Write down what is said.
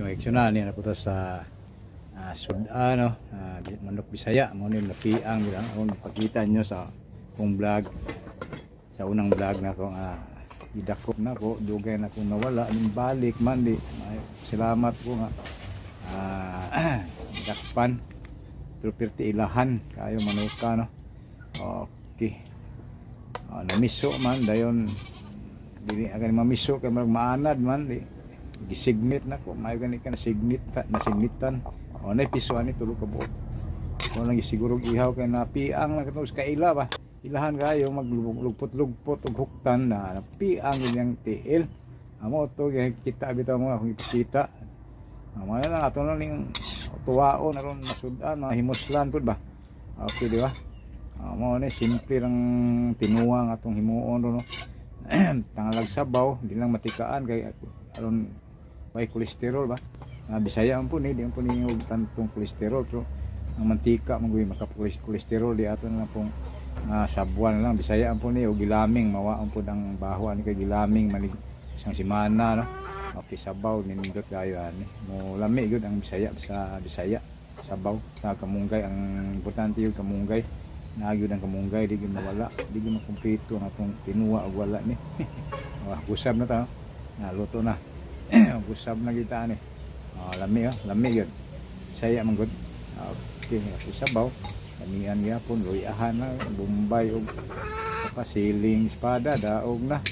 Mga igsuonan, niya na punta sa sudan, no? Manok Bisaya, mo ni napiang bilang akong ipakita nyo sa kong vlog, sa unang vlog na akong gidakop na ko, dugay na akong nawala, ning balik man di. Ay, salamat ko nga dakpan pero pirti ilahan kayo manuka, no? Okay. Namiso man dayon, dili agad mamiso kay murag maanad man di gisigmit na ko, mayo gani ka nasignit nasignitan. O nay piso ani tulo ka buok ko lang gisiguro ihaw kay napiang lang katong kaila ba, ilahan kayo maglugpot-lugpot og huktan na napiang iyang tiil. Amo to kita bitaw mo akong ipakita. Amo na lang ato na ning tuwaon aron masud-an, mga himuslan pud ba. Okay, di ba? Mo ni simple lang tinuwa nga atong himuon ro, no? Tangalag sabaw, di lang matikaan kay aron may kolesterol ba. Bisaya ang po ni, di ang po ni og tantong kolesterol, pero ang mantika man guy maka kolesterol, di ato na lang pong sabwan lang. Bisaya ang po ni og gilaming, mawaon pud ang baho ani kay gilaming malig isang semana, no? Okay, sabaw nindot kayo ani. Mo lami gyud ang Bisaya sa Bisaya sabaw sa kamunggay. Ang importante yung kamunggay na gyud, ang kamunggay di gyud mawala, di gyud makumpleto ang atong tinuwa og wala ni. Wah, gusab na ta, na luto na, gusab na kita ani. Oh, lami, oh, lami gyud. Bisaya man gud. Okay, ako sabaw lamian gyapon, luyahan na bombay og pasiling espada daog na.